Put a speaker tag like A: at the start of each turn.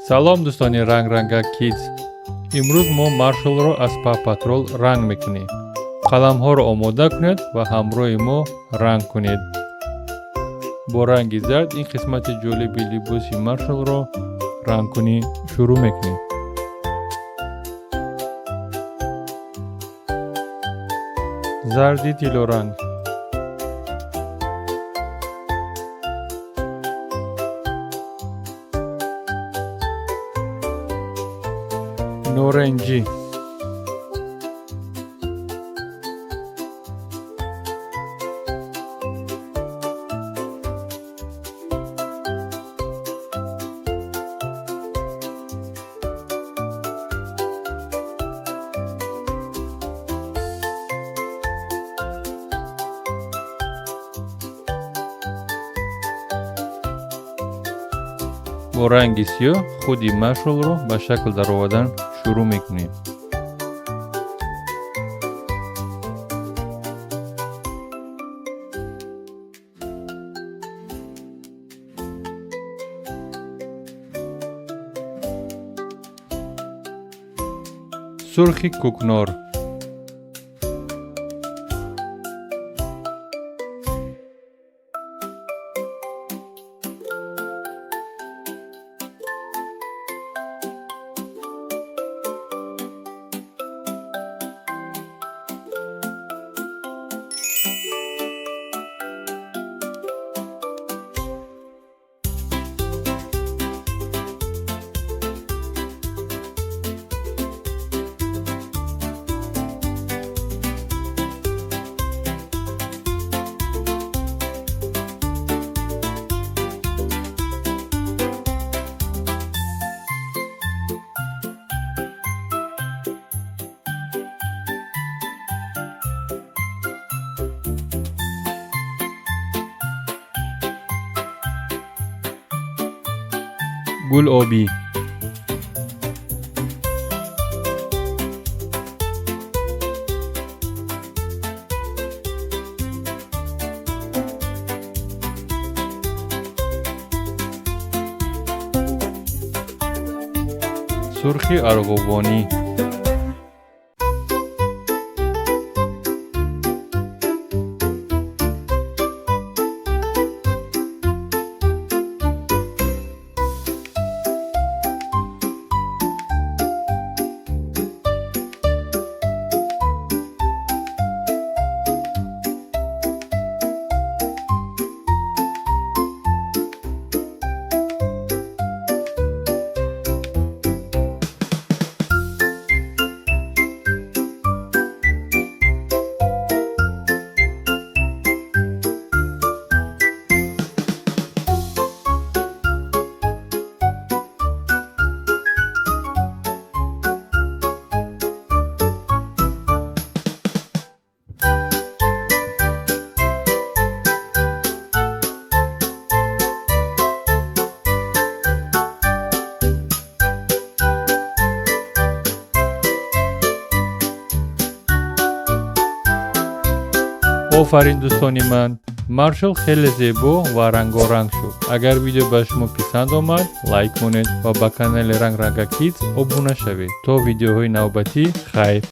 A: Салом, дӯстони Ранг-Рангак Kids. Имрӯз мо Маршаллро аз Paw Patrol ранг мекунем. Қаламҳоро омода кунед ва ҳамроҳи мо ранг кунед. Бо ранги зард ин қисмати ҷолиби либоси Маршаллро рангкунӣ шурӯъ мекунем. Зарди тиллоранг, норинҷӣ, бо ранги сиёҳ худи Маршаллро ба шакл даровардан шурӯъ мекунем. Сурхи кӯкнор, гулобӣ, сурхи арғувонӣ. Офарин, дӯстони ман! Маршал хеле зебо ва рангоранг шуд. Агар видео ба шумо писанд омад, лайк монед ва ба канали Ранг-Рангак Kids обуна шавед. То видеоҳои навбатӣ, хайр!